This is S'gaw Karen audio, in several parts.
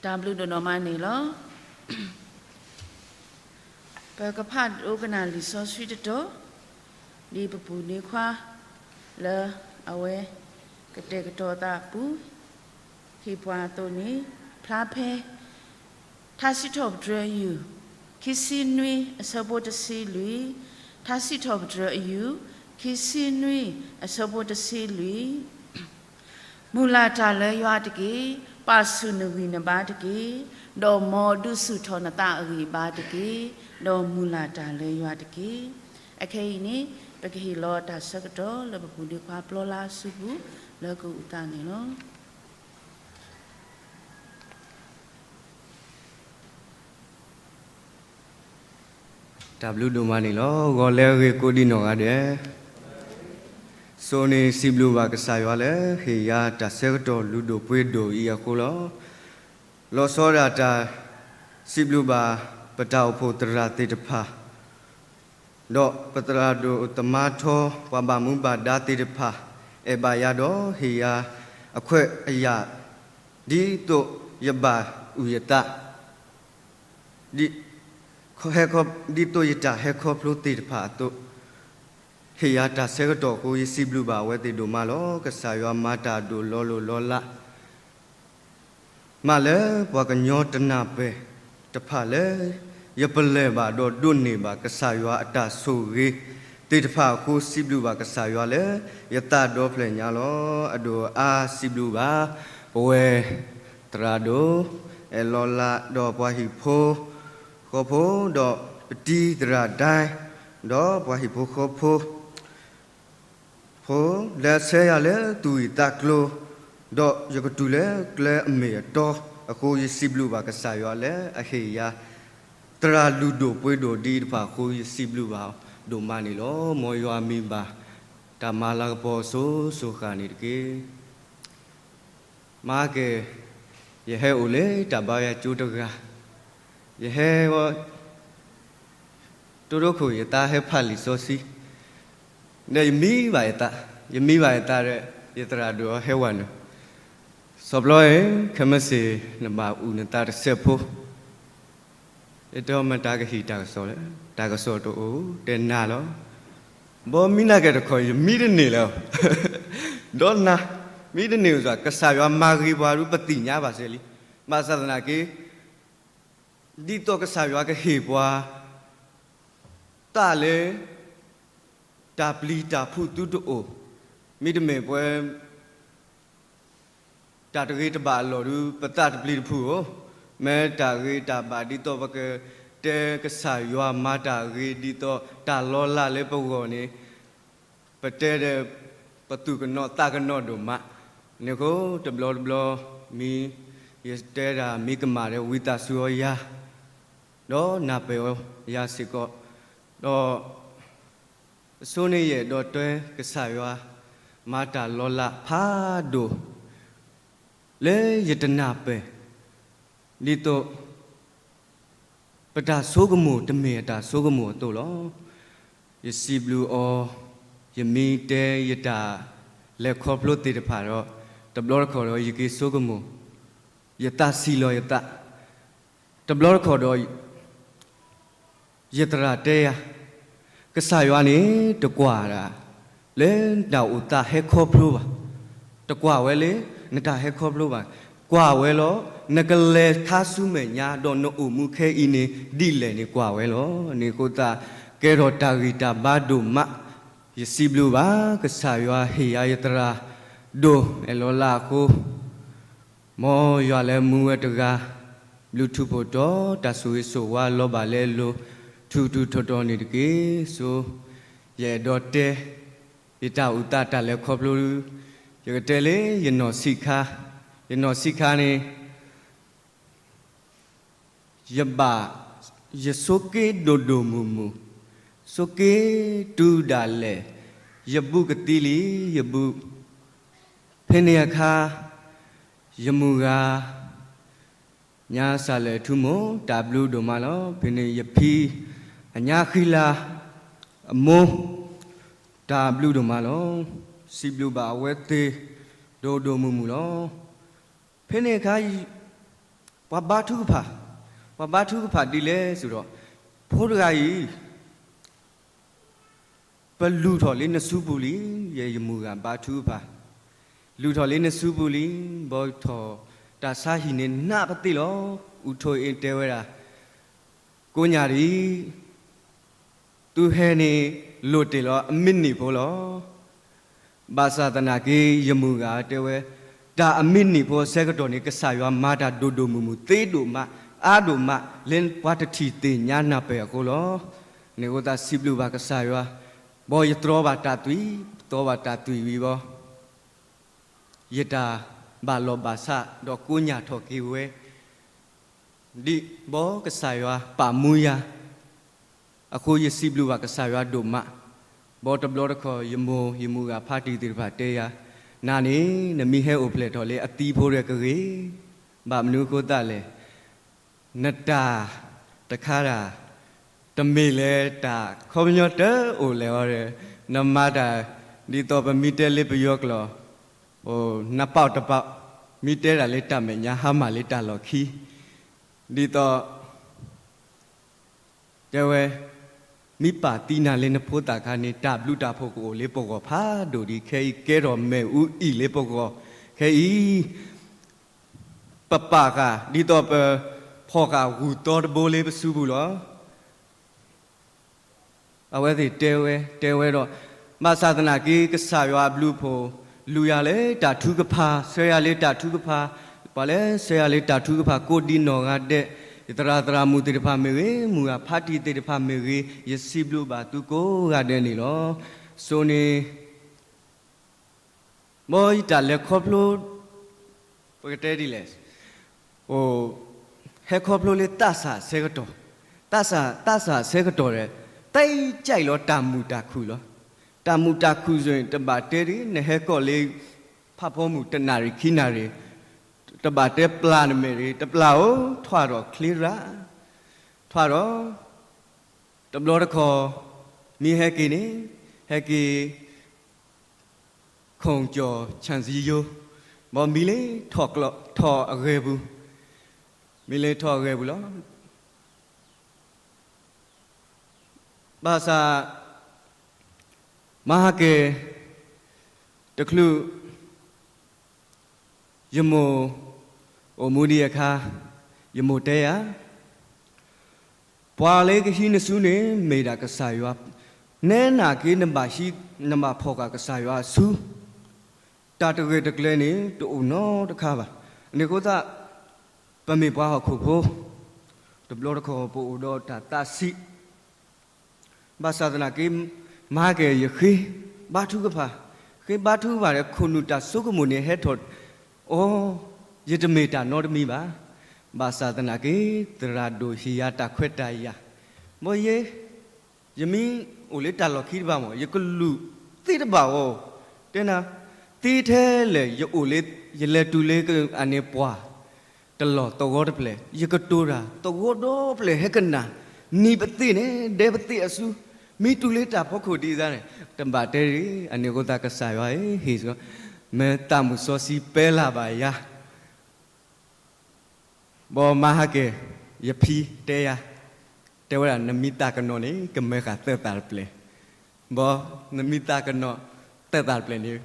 တၢ်ဘျုးဒိၣ်နီၢ်မးန့ၣ်လီၤ. ပကဖးဒိကနၣ်လံာ်စီဆှံတတီၤ, ဒ်ပပူၤန့ၢ်ခွါ လၢအဝဲကတဲာ်ကတီၤသးပူၤ ဟ့ၣ်ပှၤအသိးန့ၣ်, ဖျါဖဲ ထါစံးထီၣ်ပတြၢၤယုၢ် ခံဆံနွံ အဆၢဖိတဆံလွံၢ်, ထါစံးထီၣ်ပတြၢၤအယုၢ် ခံဆံနွံ အဆၢဖိတဆံလွံၢ်. မုၢ်လၢ်တၢ်လၢယွၤတက့ၢ်. ပာ်ဆူၣ်နဂံၢ်နဘါတက့ၢ်. ဒီးမ်ဒုးဆူၣ်ထီၣ်နသးအဂံၢ်အဘါတက့ၢ်. ဒီးမုၢ်လၢ်တၢ်လၢယွၤတက့ၢ်. အခဲအံၤန့ၣ် ပကဟ့ၣ်လီၤတၢ်ဆၢကတီၢ်လၢပပူၤန့ၢ်ခွါပျီလါအစုပူၤ လၢကအုၣ်သးန့ၣ်လီၤ. တၢ်ဘျုးဒိၣ်မးန့ၣ်လီၤ. ဂီၤလၢအဂ့ၤကိးဒံးနီၢ်ဂၤဒဲး, စိန့ၣ်စံးဘျုးဘၣ်ကစၢ်ယွၤလၢ ဟ့ၣ်ယၤတၢ်ဆၢကတီၢ်လုၢ်ဒိၣ်ပှ့ၤဒိၣ်အံၤအဃိလီၤ. လီၤဆီဒၣ်တၢ် စံးဘျုးဘၣ် ပတၢ်အိၣ်ဖှိၣ်သရၣ်သ့ၣ်တဖၣ် ဒီးပသရၣ်ဒိၣ်သမါထီ ပှၤဘၣ်မူဘၣ်ဒါသ့ၣ်တဖၣ် အဲၣ်ဘၣ်ယၤဒီးဟ့ၣ်ယၤအခွဲးအယာ် ဒ်သိးယဘၣ်အုၣ်ယသး ဒ်သိးယတၢ်ဟဲခီဖျိသ့ၣ်တဖၣ်အသိး, ဟ့ၣ်ယၤတၢ်ဆၢကတီၢ်အဃိ ယစံးဘျုးဘၣ်အဝဲသ့ၣ်ဒိၣ်မးလီၤ. ကစၢ်ယွၤမၤတၢ်ဒိၣ်လီၤလိၢ်လီၤလး မးလၢပှၤကညီတနၢ်ပၢၢ်တဖၣ်လၢ ယပလၢၢ်ဘၣ်ဒီးဒိးန့ၢ်ဘၣ်ကစၢ်ယွၤအတၢ်ဆိၣ်ဂ့ၤသ့ၣ်တဖၣ်အဃိ စံးဘျုးဘၣ်ကစၢ်ယွၤလၢ ယသးဒီဖျၢၣ်ညါလီၤ. အဒိၣ်အါစံးဘျုးဘၣ် ပဝဲသရၣ်ဒိၣ် အဲၣ်လီၤလး ဒီးပှၤဟံၣ်ဖိဃီဖိ ဒီးပတံၤသရၣ်ဒဲ ဒီးပှၤဟံၣ်ဖိဃီဖိ ဖိ လၢအဆှၢယၤလၢသူၣ်ဝံၣ်သးကျိၤ, ဒီးယကတုၤလၢကျဲအမ့ၢ်အတီအဃိ ယစံးဘျုးဘၣ်ကစၢ်ယွၤလၢအဟ့ၣ်ယၤ သရၣ်လုၢ်ဒိၣ်ပှ့ၤဒိၣ်ဒ်အံၤတဖၣ်အဃိ ယစံးဘျုးဘၣ်ဒိၣ်မးန့ၣ်လီၤ. မ်ယွၤမံၤဘၣ် တၢ်မၤလၤကပီၤစိၤစိၤဃၣ်န့ၣ်တက့ၢ်. မၤက့ၤ ယဟဲအိၣ်လၢတၢ်ဘါယွၤကၠိတဂၤ, ယဟဲ တိဒိခိၣ် ယသးဟဲဖးလံာ်စီဆှံ, ဒီးယမံဘၣ်ယသး, ယမံဘၣ်ယသးဒီး ယသရၣ်ဒိၣ်အီၤဟဲဝဲနုာ်, စီၤပျီဧၢ, ခဲမုၢ်ဆ့ၣ် နဘၣ်အုၣ်နသးတစဲးဖိ, ယတဲအီၤ မ့ၢ်တၢ်ကဟံၣ်တၢ်ကစီၣ်လဲၣ်, တၢ်ကစီၣ်တအိၣ်တဲနၤလီၤ. ဘီမံနၤက့ၤတခီ ယမံတန့ၢ်လၢၤ, ဒီးနၤ မံတန့ၢ်ဧိၤစ့ၢ် ကစၢ်ယွၤမၤဂ့ၤပှၤဒုး ပသ့ၣ်ညါဘၣ်စဲလံ. ဘၣ်ဆၣ်သနာ်က့ ဒ်သိးကစၢ်ယွၤကဟ့ၣ်ပှၤ သးလၢ တၢ်ပျံၤတၢ်ဖုးသုတအိၣ်, မ့တမ့ၢ်ပဝဲ တၢ်တဂ့ၤတဘၣ်အလီၢ်ဒုး ပသးတပျံၤတဖုးဧိၤ, မ့ၢ်တၢ်ဂ့ၤတၢ်ဘၣ်ဒ်သိးပကတဲကစၢ်ယွၤမၤတၢ်ဂ့ၤဒ်သိးတၢ်လီၤလးလၢပဂီၢ်န့ၣ်, ပတဲဒီး ပသူၣ်ကနိးသးကနိးဒိၣ်မး, န့ၣ်အဃိတဘျီတဘျီ မ့ၢ် ယတဲဒၣ်မ့ၢ်ကမၣ်ဒီးဝံသးစူၤအီၤယၤ, ဒီးနၢ်ပၢၢ်အီၤယၤစ့ၢ်ကီး, ဒီး အဆိန့ၣ်ယအဲၣ်ဒိးတဲကစၢ်ယွၤ မၤတၢ်လီၤလးဖးဒိၣ် လၢယတနၢ်ပၢၢ် ဒ်သိး ပတၢ်ဆိကမိၣ်တမ့ၢ်အတၢ်ဆိကမိၣ်အသိးလီၤ. ယစံးဘျုးအီၤ, ယမ့ၢ်တဲယတၢ်လဲၤခီဖျိသ့ၣ်တဖၣ်ဒီး တဘျီတခီၣ်ဒီးယက့ၤဆိကမိၣ်, ယသးဆံးလီၤယသး, တဘျီတခီၣ်ဒီး ယသရၣ်တဲယၤ, ကစၢ်ယွၤန့ၣ် တကွၢ်ဒၣ် လၢနတၢ်အိၣ်သးဟဲခီဖျိဘၣ်, တကွၢ်ဝဲလၢ နတၢ်ဟဲခီဖျိဘၣ်, ကွၢ်ဝဲလီၤ နကလဲၤခါဆူမဲာ်ညါ ဒီးနအိၣ်မူခဲအံၤန့ၣ် ဒ်လဲၣ်န့ၣ်ကွၢ်ဝဲလီၤ. န့ၣ်အဃိသတး ကဲထီၣ်တၢ်ဂံၢ်တၢ်ဘါဒိၣ်မး, ယစံးဘျုးဘၣ် ကစၢ်ယွၤဟ့ၣ်ယၤယသရၣ် ဒိၣ်အဲၣ်လီၤလးအဃိ မ်ယွၤလၢမူဝဲတဂၤ ဘျုးထူးဖှိၣ်တီ တၢ်ဆိၣ်ဂ့ၤဆိၣ်ဝါလီၤဘၣ်လၢအလိၤ ထူးထူးတီၤတီၤန့ၣ်တက့ၢ်. ဆိ ယအဲၣ်ဒိးတဲ ယတၢ်အိၣ်သးတၢ်လဲၤခီဖျိ ယကတဲလၢယနီၢ်ဆံးခါ, ယနီၢ်ဆံးခါန့ၣ် ယဘၣ် ယဆိးက့ဒိၣ်ဒိၣ်မုၢ်မုၢ်, ဆိးက့တုၤဒၣ်လဲာ် ယဘူးကသံလံ, ယဘူး, ဖဲန့ၣ်အခါ ယမုၢ်ဂၤ ညါစၢ်လဲၣ်ထူမိၢ် တၢ်ဘျုးဒိၣ်မးလီၤ. ဖဲန့ၣ်ယဖံ အညါဃံလၤ အမိၢ် တၢ်ဘျုးဒိၣ်မးလီၤ. စံးဘျုးဘၣ်အဝဲသ့ၣ် ဒိၣ်ဒိၣ်မုၢ်မုၢ်လီၤ. ဖဲန့ၣ်အခါ ပှၤဘါထုကဖၣ်, ပှၤဘါထုကဖၣ်ဒ်လဲၣ်စ့ၢ်ဒီး, ဖိတဂၤအံၤ ပလူၤထီၣ်လၢနစုပူၤလံ, ယဲယမုၢ်ဂၤ ဘါထုကဖၣ်, လူၤထီၣ်လၢနစုပူၤလံ, ဘီထီၣ်တၢ်ဆါဟံၣ်န့ၣ် နးပသ့ၣ်လီၤ. အူထိအ့တဲဝဲဒၣ်, ကိးညၣ်ဒံး သုဟဲန့ၣ် လိၣ်တ့ၢ်လီၤအမံးနံးဖိလီၤ. ဘၣ်ဆၣ်သနာ်က့ ယမုၢ်ဂၤတဲဝဲ, တၢ်အမံးနံးဖိအဆၢကတီၢ်န့ၣ် ကစၢ်ယွၤမၤတၢ်ဒိၣ်ဒိၣ်မုၢ်မုၢ် သ့ဒိၣ်မး အါဒိၣ်မး လၢပှၤတထံၣ်သ့ၣ်ညါနၢ်ပၢၢ်အဃိလီၤ. န့ၣ်အဃိသတးစံးဘျုးဘၣ်ကစၢ်ယွၤ, ဘီယတြီဘၣ်တၢ်သွံၣ်, တြီဘၣ်တၢ်သွံၣ်ဝံၤဘီ ယတၢ်ဘၣ်လီၢ်ဘၣ်စး ဒီးကိးညၣ်ထီၣ်က့ၤဝဲ ဒ်ဘီကစၢ်ယွၤပာ်မူယၤ, အဃိယစံးဘျုးဘၣ်ကစၢ်ယွၤဒိၣ်မး, ဘီတဘျီတခီၣ် ယမိၢ်ယမုၢ်ဂၤဖါတံၢ်သ့ၣ်တဖၣ်တဲယၤ, နၤန့ၣ် နမ့ၢ်ဟဲအိၣ်ဖျဲၣ်ထီၣ်လၢအသံဖိတဂၤကဂ့ၤ, ဘၣ်မနုၤအဃိသတးလဲၣ် နတၢ်တခါတၢ် တမ့ၢ်လၢတၢ်ခီပညီတအိၣ်လဲၣ်အီၤဒီး နမၤတၢ် ဒ်သိးပမ့ၢ်တဲလၢပယီၤကျိာ် နပာ်တပာ်, မ့ၢ်တဲတၢ်လၢတၢ်မဲာ်ညါ ဟါမၢ်လၢတၢ်လီၢ်ခံ, ဒ်သိး တဲဝဲ, မ့ၢ်ပာ်သံနၤလၢနဖိသၣ်ခါန့ၣ် တၢ်ဘျုးတၢ်ဖှိၣ်ကအိၣ်လၢပဂီၢ်ဖးဒိၣ်ဒံး, ခဲအံၤကဲထီၣ်မ့ၣ်အူအံၣ်လၢပဂီၢ်, ခဲအံၤ ပပာ်ဃာ် ဒ်သိးပဖီၣ်ဃာ်ဂုၢ်သီတဘိလၢပစုပူၤလီၤ. အဝဲသ့ၣ်တဲဝဲ, တဲဝဲဒီး, ဘၣ်ဆၣ်သနာ်က့ ကစၢ်ယွၤအဘျုးအဖှိၣ် လူၤယၤလၢတၢ်ထုကဖၣ်, ဆှၢယၤလၢတၢ်ထုကဖၣ်, ပှၤလၢဆှၢယၤလၢတၢ်ထုကဖၣ် ကိးဒံနီၢ်ဂၤဒဲး, ယသရၣ်သရၣ်မုၣ်သ့ၣ်တဖၣ်မ့ၢ်ဂ့ၤ, မုၢ်ဂၤဖါတံၢ်သ့ၣ်တဖၣ်မ့ၢ်ဂ့ၤ, ယစံးဘျုးဘၣ်သုကိးဂၤဒဲးန့ၣ်လီၤ. စိန့ၣ် မ်ယတၢ်လဲၤခီဖျိ ပကတဲဒ်လဲၣ်, အိၣ် ဟဲခီဖျိလၢသးစၢ်ဆၢကတီၢ်, သးစၢ်, သးစၢ်ဆၢကတီၢ်ဒီး သံကွၢ်လီၤတၢ်မုာ်တၢ်ခုၣ်လီၤ. တၢ်မုာ်တၢ်ခုၣ်စိၤန့ၣ် တဘၣ်တဲဒ် နဟဲကီၢ်လၢ ဖးဖီမုၢ်တနၣ်ရံၣ်ခံနၣ်ရံၣ်, တဘၣ်တဲပျၢ်နမဲာ်ရံၣ်, တပျၢ်ဧိၤ ထွဲဒီးချ့ရၣ်, ထွဲဒီး တဘျီတခီၣ် မ့ၢ်ဟဲက့ၤန့ၣ် ဟဲက့ၤ ခိၣ်ကၠီၣ်ဆၣ်စံယိၤ, ဘီမံလ့ထီၣ်အဂဲၤပူၤ, မံလ့ထီၣ်အဂဲၤပူၤလီၤ. ဘၣ်ဆၣ် မဟါကဲၤ တချုး ယမိၢ်အိၣ်မူဒံးအခါ, ယမိၢ်တဲယၤ, ပှၤလၢကဟံးနစုန့ၣ် မ့ၢ်ဒၣ်ကစၢ်ယွၤ, နဲနာ်က့ နဘၣ်ဟံး နဘၣ်ဖီၣ်ဃာ်ကစၢ်ယွၤအစု, တၢ်တဂၢၢ်တကျၢၤန့ၣ် တအိၣ်နီတခါဘၣ်. အန့ၣ်အဃိသတး ပမ့ၢ်ပှၤဟီၣ်ခိၣ်ဖိ, တဘျီတခီၣ်ပအိၣ်ဒီးတၢ်သးဆံး ဘၣ်ဆၣ်သနာ်က့ မၤက့ၤယဃ့ဘါထုကဖၣ်, ဃ့ဘါထုကဖၣ်ဒီး ခိၣ်နူာ်တၢ်ဆိကမိၣ်န့ၣ်ဟဲထီၣ်အီၤ, ယတမ့ၢ်တၢ်နီတမံၤဘၣ်. ဘၣ်ဆၣ်သနာ်က့ သရၣ်ဒိၣ်ဟ့ၣ်ယၤတၢ်ခွဲးတၢ်ယာ်, မ်ယဲ ယမ့ၢ်အိၣ်လၢတၢ်လီၢ်ခံတဘၣ်မး ယကလူၤသ့တဘၣ်အီၤ, တဲနၤ, သ့ထဲလဲၣ် ယအိၣ်လၢ ယလဲၤတုၤလၢအန့ၣ်ပှၢ် တလီၢ်သဝီတဖျၢၣ် ယကတိၤတၢ် သဝီဒီဖျၢၣ်ဟဲကနၣ်, နံၤပသ့ၣ်န့ၣ် ဒဲပသ့ၣ်အစု, မ့ၢ်တုၤလၢတၢ်ဖီခိၣ်ဒ်အံၤန့ၣ် တဘၣ်တဲဒ်, အန့ၣ်အဃိသတးကစၢ်ယွၤဧၢ ဟ့ၣ်စ့ၢ်ကီး မ့ၢ်သးမုၢ်စီဆှံပၢလၢ်ဘၣ်ယၤ ဘီမၤဟးကဲၤ ယဖံတဲယၤ, တဲဝဲဒၣ် နမံသးကနီၤန့ၣ် ကမၢဃာ်သၢသၣ်တဖျၢၣ်, ဘီ နမံသးကနီၤသၢသၣ်တဖျၢၣ်န့ၣ်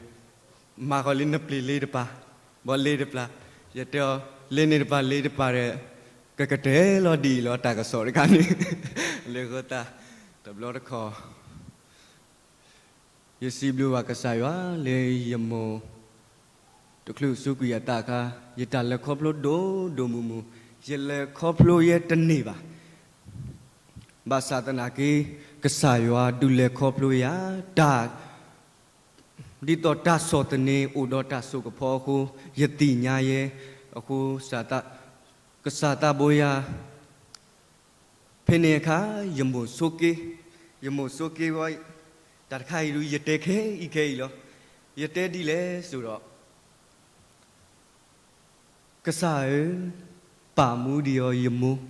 မၤဃီၤလၢနပျ့ၤလ့တပၤ, ဘီလ့တပၤ, ယတဲအီၤ လ့န့ၣ်တပၤလ့တပၤဒီး ကကတၢၢ်လီၤဒ်အံၤလီၤ တၢ်ကစီၣ်တခါန့ၣ်, လၢအဃိသတး တဘျီတခီၣ် ယစံးဘျုးဘၣ်ကစၢ်ယွၤလၢယမိၢ် တချုးစူးကွံာ်အသးအခါ, ယတၢ်လဲၤခီဖျိဒိၣ်ဒိၣ်မုၢ်မုၢ်, ယလဲၤခီဖျိယဲတန့ၢ်ဘၣ်. ဘၣ်ဆၣ်သနာ်က့ ကစၢ်ယွၤဒုးလဲၤခီဖျိယၤ, တၢ် ဒ်သိးတၢ်ဆီၣ်သနံးအိၣ်ဒီးတၢ်စိာ်ကဖီအဃိ, ယသ့ၣ်ညါယဲအဃိ, ကစၢ်သးဘိယၤ ဖဲန့ၣ်အခါ ယမိၢ်ဆိက့, ယမိၢ်ဆိက့ဝဲ, တၢ်တခါအံၤဒုး ယတဲခဲအံၤခဲအံၤလီၤ. ယတဲဒ်လဲၣ်စိဒီး ကစၢ်ဧၢ, ပာ်မူဒံးအီၤယမိၢ်,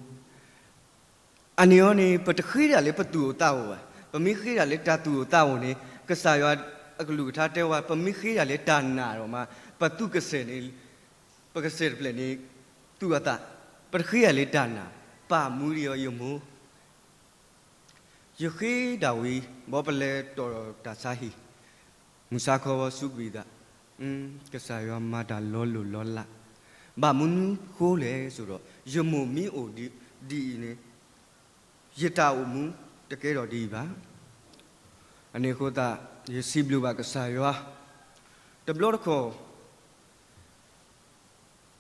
အန့ၣ်အီၤန့ၣ် ပတဃ့ဒၣ်လၢပသူၣ်အိၣ်သးအိၣ်ဘၣ်. ပမ့ၢ်ဃ့ဒၣ်လၢတၢ်သူၣ်အိၣ်သးအိၣ်န့ၣ် ကစၢ်ယွၤအကလုၢ်ကထါတဲဝဲ ပမ့ၢ်ဃ့ဒၣ်လၢတၢ်နာ်ဒီးမး ပသူၣ်ကစဲၢ်န့ၣ် ပကစဲၢ်တဖျၢၣ်န့ၣ် သူၣ်အသး ပတဃ့ယၤလၢတၢ်နာ်, ပာ်မူဒံးအီၤယမိၢ်, ယဃ့ဒၣ်ဝံၤ ဘီပလဲၤတီၢ်တၢ်ဆါဟံၣ်, မုၢ်ဆါခီဝဲစူးကွံာ်သး, ကစၢ်ယွၤမၤတၢ်လီၤလိၢ်လီၤလး, ဘၣ်မနုၤဃိလဲၣ်စိဒီး ယမိၢ်မ့ၢ်အိၣ်ဒ်အံၤန့ၣ် ယတၢ်အိၣ်မူတကဲထီၣ်ဒ်အံၤဘၣ်. အန့ၣ်အဃိသတး ယစံးဘျုးဘၣ်ကစၢ်ယွၤ, တဘျီတခီၣ်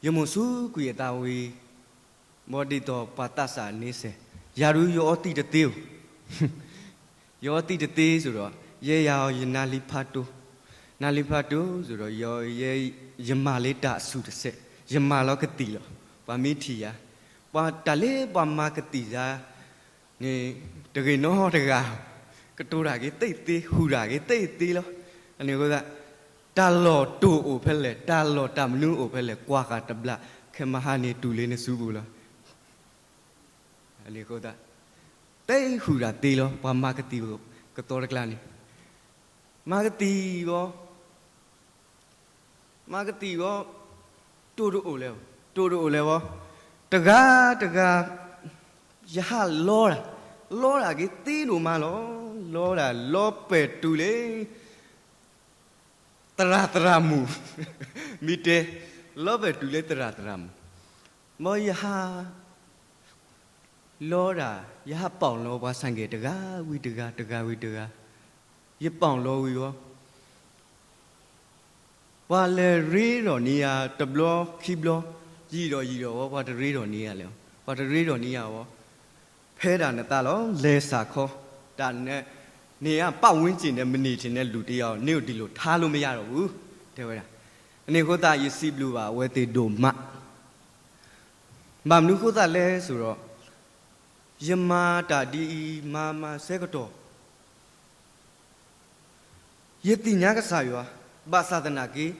ယမိၢ်စူးကွံာ်အသးဝံၤ, ဘီဒ်သိးပှၤသးစၢ်န့ဆဲး, ယၤဒုးယအီသံးတသ့ဧိၤ, ယအီသံးတသ့စိဒီး ယဲယၤအီၤယနါလံဖးတိ, နါလံဖးတိစိဒီး ယ ယမၤလၢတၢ်အဆူၣ်တစဲး, ယမၤလီၤကသံၣ်လီၤ. ပှၤမ့ၢ်ထံၣ်ယၤ, ပှၤတၢ်လၢပှၤမၤကသံၣ်ယၤ န့ၣ် တဂ့ၤနီတဂၤ, ကတိၤတၢ်က့ၤသ့သ့, ဟူးတၢ်က့ၤသ့သ့လီၤ. အန့ၣ်အဃိသတး တၢ်လီၢ်တအိၣ်ဖဲလဲၣ်, တၢ်လီၢ်တၢ်မနုၤအိၣ်ဖဲလဲၣ်, ကွၢ်ဃာ်တဘျီ, ခဲမဟါန့ၣ်တုၤလၢနစုပူၤလီၤ. အန့ၣ်အဃိသတး သ့ဟူးတၢ်သ့လီၤ. ပှၤမၤကသံၣ်ကသီတကျါန့ၣ်, မၤကသံၣ်ဘီ မၤကသံၣ်ဘီ, တိၢ်တအိၣ်လဲၣ်, တိၢ်တအိၣ်လဲၣ်ဘီ, တဂၤတဂၤ ယဟးလီတၢ်, လီတၢ်က့ၤသ့ဒိၣ်မးလီၤ. လီတၢ်လီပှဲၤတုၤလၢ သရၣ်သရၣ်မုၣ်, မ့ၢ်တဲ, လီပှဲၤတုၤလၢသရၣ်သရၣ်မုၣ်, မ်ယဟး လီတၢ်, ယဟးပီၣ်လီၤပှၤဆၣ်ကဲၣ်တဂၤဝံၤတဂၤ, တဂၤဝံၤတဂၤ, ယပီၣ်လီၤဝံၤဘီ ပှၤလဲၤရ့ဒီးန့ၢ်ယၤတဘျီခံဘျီ, ယံာ်ဒီးယံာ်ဒီးဝဲ ပှၤတရ့ဒီးန့ၢ်ယၤလဲၣ်, ပှၤတရ့ဒီးန့ၢ်ယၤဝဲ, ဖဲဒၣ်နသးလီၤ လဲၤစးခီ, တၢ်န နေရာပတ်ဝန်းကျင်နဲ့ မနေချင်တဲ့လူတစ်ယောက် နုဒ်လိာ်ထါလိာ်မရတော့ဘူး တဲဝဲဒၣ်. အန့ၣ်အဃိသတး ယစံးဘျုးဘၣ်အဝဲသ့ၣ်ဒိၣ်မး. ဘၣ်မနုၤအဃိသတးလဲၣ်ဆိုတော့ ယမၤတၢ်ဒ်အံၤ မၤမၤဆၢကတီၢ် ယသ့ၣ်ညါကစၢ်ယွၤ, ဘၣ်ဆၣ်သနာ်က့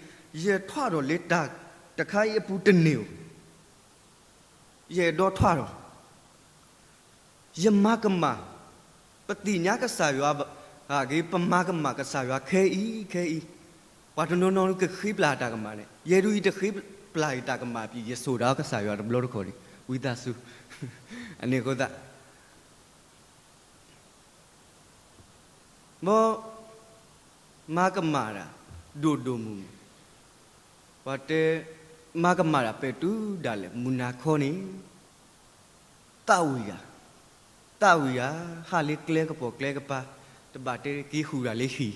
ယထွဲဒီးလၢတၢ်တခါအံၤအပူၤတန့ၢ်ဧိၤ, ယအဲၣ်ဒိးထွဲဒီး ယမၤကမၣ်, ပသ့ၣ်ညါကစၢ်ယွၤအဂ့ၢ်, ပမၤကမၣ်ကစၢ်ယွၤခဲအံၤခဲအံၤ, ပှၤတနီၤနီၤကဃ့ပျၢ်တၢ်ကမၣ်န့ၣ် ယဲဒၣ်အံၤတဃ့ပျၢ်တၢ်ကမၣ်အပူၤ ယစိာ်ဒၣ်ကစၢ်ယွၤတဘျီတခီၣ်န့ၣ် ဝံသးစူၤ. အန့ၣ်အဃိသတး မ်မၤကမၣ်တၢ်ဒိၣ်ဒိၣ်မုၢ်မုၢ်, ပှၤတဲ မၤကမၣ်တၢ်ပဲာ်တူဒၣ်လဲာ် မုၢ်နၤခီန့ၣ် သးဝံၣ်ယၤ, သးဝံၣ်ယၤ, ဟးလၢကျဲကပိာ်ကျဲကပၤ, တဘၣ်တဲက့ၤဃုာ်တၢ်လၢဟံၣ်,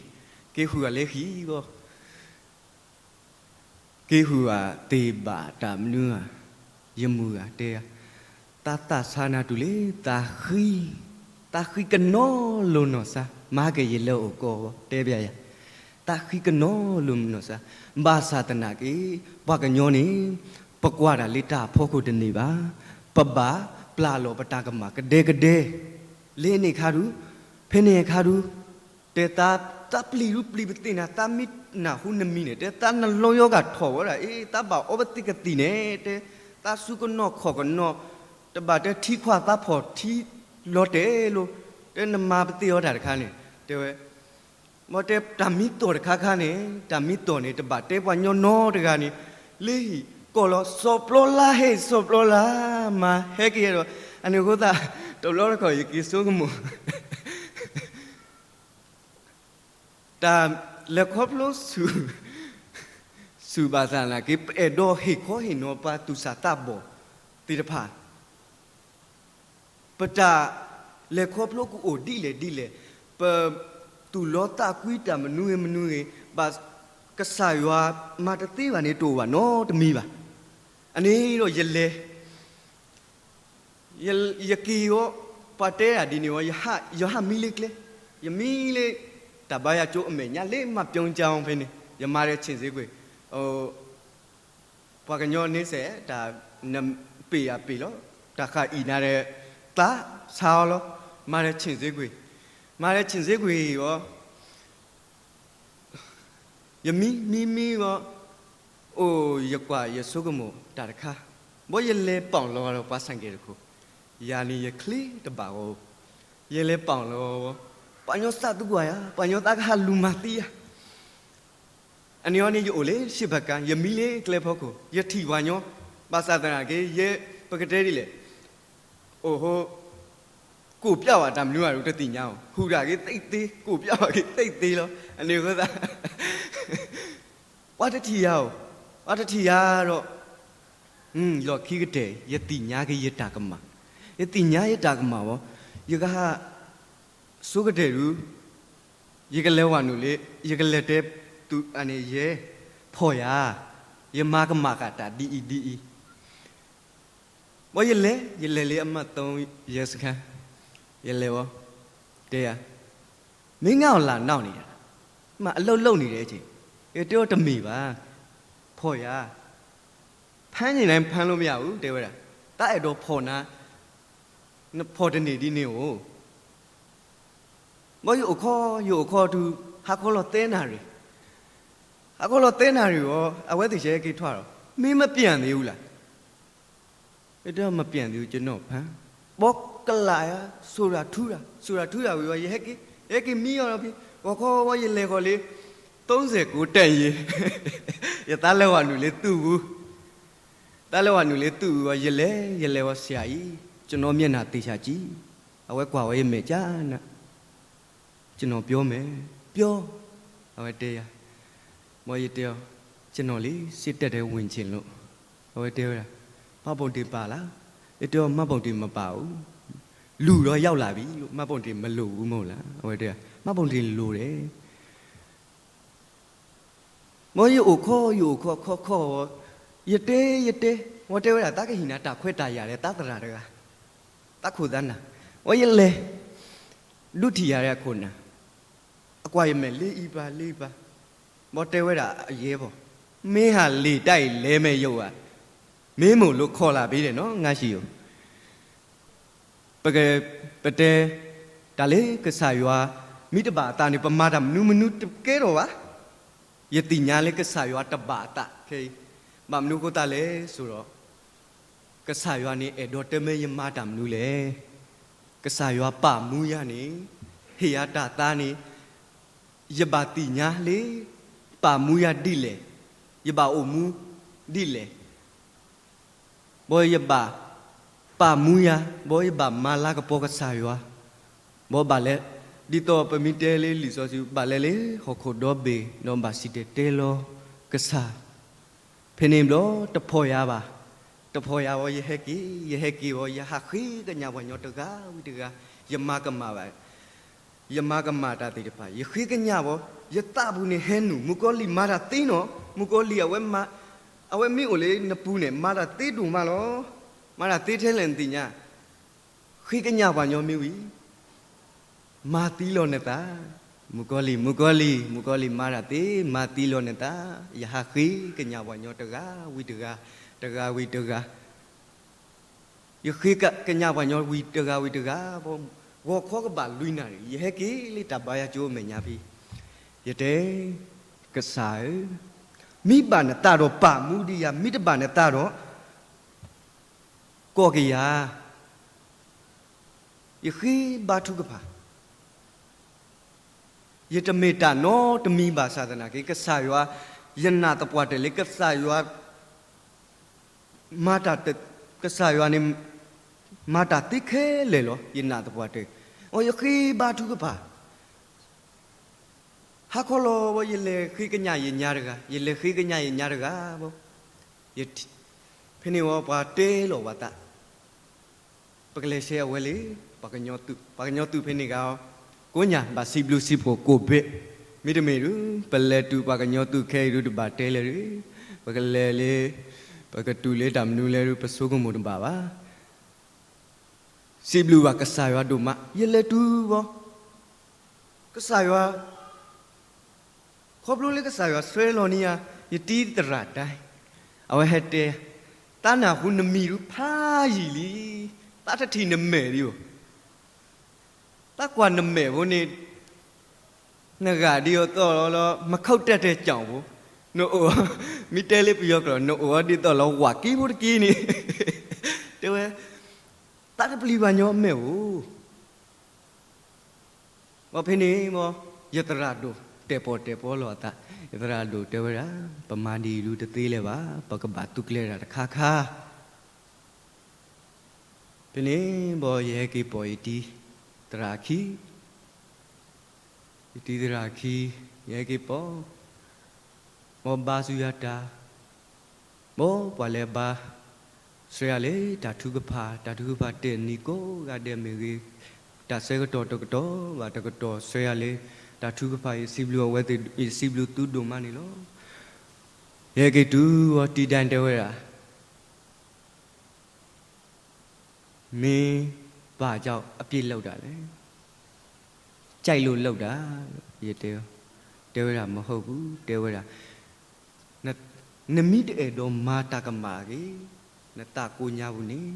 က့ၤဃုာ်တၢ်လၢဟံၣ်ဘီ က့ၤဃုာ်ဘၣ်သ့ၣ်ဘၣ်တၢ်မနုၤဧါ, ယမုၢ်ဧါတဲယၤ, သးသးဆါနၤတုၤလၢသးဃံ, သးဃံကနီၤလိၤနီၢ်စါ, မၤက့ၤယလၢအိၣ်ကီၢ်ဘီ တဲဘၣ်ယၤ, သးဃံကနီၤလိၤနီၢ်စါ, ဘၣ်ဆၣ်သနာ်က့ ပှၤကညီန့ၣ် ပကွၢ်တၢ်လၢတၢ်အဖီခိၣ်တန့ၢ်ဘၣ်, ပဘၣ်ပျၢ်လီၤပတၢ်ကမၣ်ကဒဲကဒဲ, လၢန့ၣ်ခါဒုး, ဖဲန့ၣ်အခါဒုး တဲသး, သးပျံၤဒုးပျံၤပသ့ၣ်နၤ, သးမ့ၢ်နၢ်ဟူနမံၤန့ၣ် တဲသးနလီယီဂာ်ထီၣ်ဝဲဒၣ်, အ့ သးဘၣ်အီပသ့ၣ်ကသံၣ်န့ၣ် တဲ, သးစူၤကနီၣ်ခီၣ်ကနီၣ်, တဘၣ်တဲထံခွါသးဖီၣ်ထံလီၤတဲာ်လိၤ, တဲနမၤပသ့ၣ်အီၤတၢ်တခါန့ၣ် တဲဝဲ, မ်တဲတၢ်မံသီၣ်တခါခါန့ၣ်, တၢ်မံသီၣ်န့ၣ် တဘၣ်တဲပှၤညီနီတဂၤန့ၣ်, လၢဟံၣ်ကီၢ်လီၤ စီၤပျီလါဟဲ စီၤပျီလါ, မၤဟဲက့ၤဒီး, အန့ၣ်အဃိသတး တဘျီတခီၣ်ယက့ၤဆိကမိၣ် တၢ်လဲၤခီဖျိဆူၣ်, ဆူၣ်ဘၣ်ဆၣ်သနာ်က့ ပအဲၣ်ဒိးဟ့ၣ်ခီဟ့ၣ်နီၤပှၤသူၣ်စၢ်သးဘီၣ်သ့ၣ်တဖၣ်, ပတၢ်လဲၤခီဖျိကအိၣ်ဒ်လဲၣ်ဒ်လဲၣ်, ပသူၣ်လီသးကွံတၢ်မနုၤဂ့ၤမနုၤဂ့ၤ, ဘၣ်ကစၢ်ယွၤမၤတသ့ဘၣ်န့ၣ် တအိၣ်ဘၣ်နီတမံၤဘၣ်. အန့ၣ်ဒီးယလဲၤ ယက့ၤအီၤ, ပှၤတဲဒၣ်ဒ်န့ၣ်အီၤ, ယဟးမံလၢကျဲ, ယမံလၢ တၢ်ဘါယွၤကၠိအမဲာ်ညါလၢမၤပျီကၠီဖဲန့ၣ်, ယမၤဒီးဆ့ၣ်စ့ကွံာ်, ပှၤကညီန့ဆဲး တၢ်နပ့ၢ်အပ့ၢ်လီၤ, တၢ်ဃာ်အံၤနၤဒီး သးဆါအီၤလီၤ, မၤဒီးဆ့ၣ်စ့ကွံာ်, မၤဒီးဆ့ၣ်စ့ကွံာ်အီၤ ယမံမံမံဝံၤ, အိၣ်ယကွၢ်ယဆိကမိၣ်တၢ်တခါ, ဘီယလဲၤပီၣ်လီၤဒီးပှၤဆၣ်ကဲတခိၣ်, ယၤန့ၣ်ယချ့တဘၣ်ဂီၢ်, ယလဲၤပီၣ်လီၤ, ပှၤညီသးသကွၢ်ယၤ, ပှၤညီသးကဟးလူၤမၤသံယၤ, အန့ၣ်အီၤန့ၣ် ယအိၣ်လၢရှ့ဘၣ်ကါ, ယမံလၢကျဲဖီခိၣ်, ယထံၣ်ပှၤညီ, ဘၣ်ဆၣ်သနာ်က့ ယ ပကတဲဒ်လဲၣ်, အိၣ်ဟိ, ကိးပျၢ်ဘၣ်တၢ်မနုၤဘၣ်ဒုးတသ့ၣ်ညါအီၤ, ဟူးတၢ်က့ၤသ့သ့, ကိးပျၢ်ဘၣ်က့ၤသ့သ့လီၤ. အန့ၣ်အဃိသတး ပှၤတထံၣ်ယၤဧိၤ, ပှၤတထံၣ်ယၤဒီး, လီၢ်ခံကတၢၢ် ယသ့ၣ်ညါက့ၤယတၢ်ကမၣ်, ယသ့ၣ်ညါယတၢ်ကမၣ်ဝဲ, ယကဟး ဆိကတၢၢ်ဒုး, ယကလဲၤဝဲနုာ်လၢ, ယကလဲၤတဲသုးအန့ၣ်ယဲ, ဖီၣ်ယၤ, ယမၤကမၣ်ဃာ်တၢ်ဒ်အံၤဒ်အံၤ, ဘီယလဲၤ, ယလဲၤလၢအမှတ်သုံးရဲစခန်း, ယလဲၤဝဲ, တဲယၤ, မင်းငါ့ကိုလာနှောင့်နေလား, မင်းအလုပ်လုပ်နေတယ်, တဲအီၤတမ့ၢ်ဘၣ်, ဖီၣ်ယၤ, ဖမ်းချင်တိုင်းဖမ်းလို့မရဘူး တဲဝဲဒၣ်, တၢ်အဲၣ်ဒိးဖီၣ်နၤ, နဖီၣ်တန့ၢ်ဒ်န့ၣ်ဧိၤ ဘီယအိၣ်ခီ, ယအိၣ်ခီတုၤ, ဟါခီလီၤသၢနၣ်ရံၣ်, ဟါခီလီၤသၢနၣ်ရံၣ်အီၤ အဝဲသ့ၣ်ဆဲးက့ၤထွဲဒီး, မင်းမပြန်သေးဘူးလား, မပြန်သေးဘူး, ကျွန်တော့်ဖမ်း, ဘီကလးယၤ, စိာ်တၢ်ထူတၢ်, စိာ်တၢ်ထူတၢ်ဝံၤဝဲ ယဟဲက့ၤ, ယဟဲက့ၤမံအီၤဒီးဖဲ, ဂီၤခီဝဲယလဲၤဃီၤလၢ, သုံးဆယ့်ကိုး တပ်ရင်း, ယသးလဲၤဝဲနုာ်လၢသုးပူၤ တၢ်လဲၤဝဲနုာ်လၢသုးအူဝဲ ယလဲၤ, ယလဲၤဝဲ ဆရာကြီး, ကျွန်တော်မျက်နှာသေချာကြည့်, အဝဲကွၢ်ဝဲယမဲာ်ကန, ကျွန်တော်ပြောမယ်, ပြော, အဝဲတဲယၤ, မ်ယတဲအီၤ, ကျွန်တော်လေ, စစ်တပ်ထဲဝင်ချင်လို့, အဝဲတဲဝဲဒၣ်, မှတ်ပုံတင်ပါလား, ယတဲအီၤ မှတ်ပုံတင်မပါဘူး, လူတော့ရောက်လာပြီလို့, မှတ်ပုံတင်မလိုဘူးမဟုတ်လား, အဝဲတဲ, မှတ်ပုံတင်လိုတယ် မ်ယအိၣ်ခီ, ယအိၣ်ခီခီခီ, ယတဲ, ယတဲ, မ်တဲဝဲဒၣ် သးကဟ့ၣ်နၤတၢ်ခွဲးတၢ်ယာ်ဒီး သးသရၣ်တဂၤ, သးခိၣ်သးနၢ်, မ်ယလဲၤ, ဒုးထံၣ်ယၤဒီးအခိၣ်နၢ်, အကွၢ်ယမဲာ်လ့အံပၤလ့အံပၤ, မ်တဲဝဲဒၣ်အယဲၢ်ဘီ, မင်းဟာလေတိုက်လဲမယ်ရုပ်ပါ, မင်းမို့လို့ခေါ်လာပေးတယ်နော်, ငါ့ဆီကို ပက, ပတဲ, တၢ်လၢကစၢ်ယွၤ, မ့ၢ်တဘၣ်အသးန့ၣ် ပမၤတၢ်မနုၤမနုၤတကဲထီၣ်ဘၣ်, ယသ့ၣ်ညါလၢကစၢ်ယွၤတဘၣ်အသးခဲအံၤ, ဘၣ်မနုၤအဃိသတးလဲၣ်ဆိဒီး, ကစၢ်ယွၤန့ၣ်အဲၣ်ဒိးတဲမ့ၢ်ယမၤတၢ်မနုၤလဲၣ်, ကစၢ်ယွၤပာ်မူယၤန့ၣ်, ဟ့ၣ်ယၤတၢ်သါန့ၣ်, ယဘၣ်သ့ၣ်ညါလၢ, ပာ်မူယၤဒ်လဲၣ်, ယဘၣ်အိၣ်မူ, ဒ်လဲၣ် ဘီယဘၣ်, ပာ်မူယၤ, ဘီယဘၣ်မၤလၤကပီၤကစၢ်ယွၤ, ဘီဘၣ်လဲၤ, ဒ်သိးပမ့ၢ်တဲလၢလံာ်စီဆှံ ဘၣ်လဲၤလၢဟီၣ်ခိၣ်ဒီဘ့ၣ် ဒီးဘၣ်စံၣ်တဲၤတဲလီၤကစၢ်, ဖဲန့ၣ်ဘျီတဖီၣ်ယၤဘၣ်, တဖီၣ်ယၤဝဲ ယဟဲက့ၤ, ယဟဲက့ၤဝဲ ယဟးဃ့ကညးပှၤကညီတဂၤဝံၤတဂၤ, ယမၤကမၣ်ဘၣ် ယမၤကမၣ်တၢ်သ့ၣ်တဖၣ် ယဃ့ကညးဝဲ, ယသးပူၤန့ၣ်ဟဲနုာ် မုၣ်ကီၤလံၢ်မၤတၢ်သ့နီၤ, မုၣ်ကီၤလံၢ်အဝဲမၤ, အဝဲမ့ၢ်အိၣ်လၢနပူၤန့ၣ် မၤတၢ်သ့ဒိၣ်မးလီၤ, မၤတၢ်သ့ထဲလဲၣ်နသ့ၣ်ညါ, ဃ့ကညးပှၤကညီမ့ၢ်ဝံၤ မၤသံလီၤနသး, မုၣ်ကီၤလံၢ် မုၣ်ကီၤလံၢ် မုၣ်ကီၤလံၢ်မၤတၢ်သ့ မၤသံလီၤနသး, ယဟးဃ့ကညးပှၤကညီတဂၤဝံၤတဂၤ, တဂၤဝံၤတဂၤ ယဃ့ကညးပှၤကညီဝံၤတဂၤဝံၤတဂၤ, ဂီၤခီကဘၣ်လွံၢ်နၣ်ရံၣ် ယဟဲက့ၤလၢတၢ်ဘါယွၤကၠိအမဲာ်ညါဖဲ, ယတဲ, ကစၢ်ဧၢ, မ့ၢ်ဘၣ်နသးဒီးပာ်မူဒံးယၤ, မ့ၢ်တဘၣ်နသးဒီး ကိးက့ၤယၤ, ယဃ့ဘါထုကဖၣ်, ယတမ့ၢ်တၢ်နီတမံၤဘၣ်ဆၣ်သနာ်က့ ကစၢ်ယွၤ, ယနာ်သပှၢ်တၢၢ်လၢကစၢ်ယွၤ မၤတၢ်, ကစၢ်ယွၤန့ၣ် မၤတၢ်သ့ခဲလၢာ်လီၤ ယနာ်သပှၢ်တၢၢ်, အီယဃ့ဘါထုကဖၣ် ဟါခီလီၤဝဲ ယလဲၤဃ့ကညးယညါတဂၤ, ယလဲၤဃ့ကညးယညါတဂၤဘၣ်, ယ, ဖဲန့ၣ်ဝဲပှၤတဲလီၤပှၤသး, ပကလဲၤဆှၢအဝဲလၢ ပှၤကညီသုး, ပှၤကညီသုးဖဲန့ၣ်ဂ့ၤ, ကိးညါဘၣ်စံးဘျုးစံးဖှိၣ်ကိးဘ့ၣ်, မ့တမ့ၢ်ဒုး ပလဲၤတုၤပှၤကညီသုးခဲအံၤဒုးတဘၣ်တဲလၢၤဒုး, ပကလဲၤလၢ, ပကတုၤလၢတၢ်မနုၤလဲၣ်ဒုး ပဆိကမိၣ်တဘၣ်ဘၣ် စံးဘျုးဘၣ်ကစၢ်ယွၤဒိၣ်မး ယလဲၤတုၤဘၣ်, ကစၢ်ယွၤ, ခီဖျိလၢကစၢ်ယွၤဆှၢလီၤန့ၢ်ယၤ, ယတံၤသရၣ်တၢ်, အဝဲဟဲတဲ, သးနၢ်ဟူနမံၤဒုးဖးယံာ်လံ, သးတထံၣ်နမဲာ်ဒံးဧိၤ, သးကွၢ်နမဲာ်ဖိန့ၣ် နဂၤဒ်သိးလီၤ မခုတ်တဲ့တဲ့ကြောင်ဖိ, နအိၣ်, မ့ၢ်တဲလၢပယီၤကျိာ် နအိၣ်ဒ်သိးလီၤ ဝးကံဖိတက့ၢ်န့ၣ်, တဲဝဲ, သးတပျံၤပှၤညီမဲာ်ဧိၤ, ဘၣ်ဖဲန့ၣ်မ့ၢ် ယသရၣ်ဒိၣ်တဲပီၣ်တဲပီလီၤအသး, ယသရၣ်ဒိၣ်တဲဝဲဒၣ်, ပမၤဒ်အံၤဒုးတသ့လၢၤဘၣ်, ပကဘၣ်သူၣ်ကျဲၤတၢ်တခါခါ ဖဲန့ၣ်ဘီယဟဲက့ၤပိာ်ယတံၤသရၣ်အခံ, ယတံၤသရၣ်အခံ, ယဟဲက့ၤပိာ်, ဘီဘါဆူယၤတၢ်, ဘီပှၤလၢအဘါ ဆှၢယၤလၢတၢ်ထုကဖၣ်, တၢ်ထုကဖၣ်တနံၤကိးဂၤဒဲးမ့ၢ်ဂ့ၤ, တၢ်ဆၢကတီၢ်တကတီၢ်ဘၣ်တကတီၢ်ဆှၢယၤလၢတၢ်ထုကဖၣ်, ယစံးဘျုးအဝဲသ့ၣ်, ယစံးဘျုးသုဒိၣ်မးန့ၣ်လီၤ. ယဟဲက့ၤတုၤဝဲတံၤဒၣ်တဲဝဲဒၣ် မင်းဘာကြောင့်အပြစ်လုပ်တာလဲ, ကြိုက်လို့လုပ်တာ, ယတဲ, တဲဝဲဒၣ် မဟုတ်ဘူး, တဲဝဲဒၣ်, နမ့ၢ်တအဲၣ်ဒိးမၤတၢ်ကမၣ်အဂ့ၢ်, နသးကိညါပူၤန့ၣ်